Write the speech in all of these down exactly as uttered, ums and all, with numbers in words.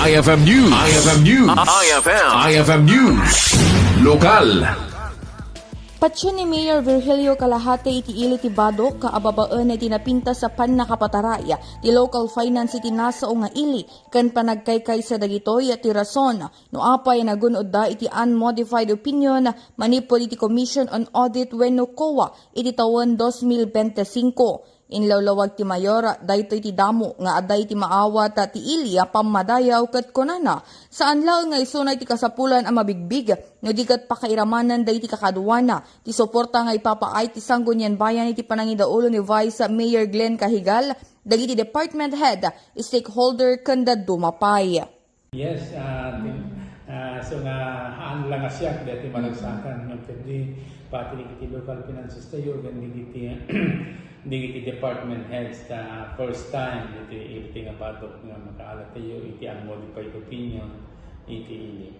I F M News. I F M News. I F M. I F M News. Lokal. Patio ni Mayor Virgilio Kalahate iti ili ti Badoc a babaen iti napintas a pannakapataray ti local finance iti nasao nga ili ken panagkaykaysa dagitoy ti rason no apay nagun-odda iti unmodified opinion manipud iti Commission on Audit wenno COA iti tawen dos mil bente singko. Inlawlawag ti mayor daytoy ti damo nga adda iti maawat ti ili a pammadayaw ket kunana, saan laeng nga isuna iti kasapulan a mabigbig no di ket pakairamanen dagiti kakaduana ti suporta nga ipapaay ti Sanggunian Bayan iti panangidaulo ni Vice Mayor Glenn Cahigal, dagiti department head, stakeholder ken dadduma pay. Yes, ah, tin-, ah, so nga, haan lang a siak, dati managsakan, nga pwede, pati dagiti local finances tayo, ken dagiti, dagiti department heads, ta first time, iti, iti nga Badoc nga makaalat tayo, iti unmodified opinion, iti ili.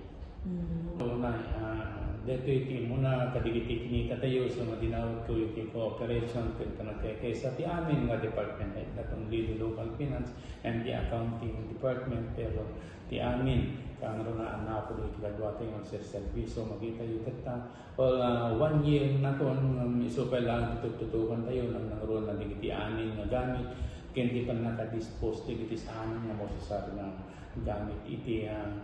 Mm. So, na, ah, dito iti muna, kadagiti kinita tayo, so nga dinawat ko iti cooperation, ken panagkaykaysa, ti amin nga department head, not only the local finance and the accounting department, pero ti amin, kangrunaanna, Apo, iti kaduatayo nga agserserbiso, makitayo tatta, well, ah, one year na to, um, isu pay lang tuttutukan tayo, nang nangruna dagiti amin nga gamit, ken ti pannakadispose dagiti saanen nga mausar nga gamit iti, ah,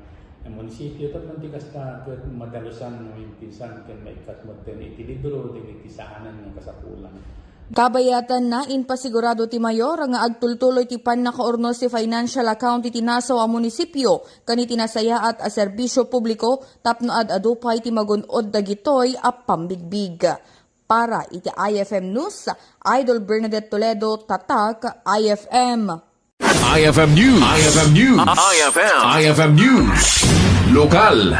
munisipyo, tapno ti kasta, ket madalusan nga maminsan, ken maikkat metten iti libro, dagiti saanen nga kasapulan. Kabayatanna, impasigurado ti mayor nga agtultuloy ti pannakaurnos ti financial account iti nasao a munisipio ken iti nasayaat a serbisio publiko tapno ad-adu pay ti magun-od dagitoy a pambigbig. Para iti I F M News, Idol Bernadette Toledo, Tatak, I F M. I F M News. I F M News. I F M. I F M News. Lokal.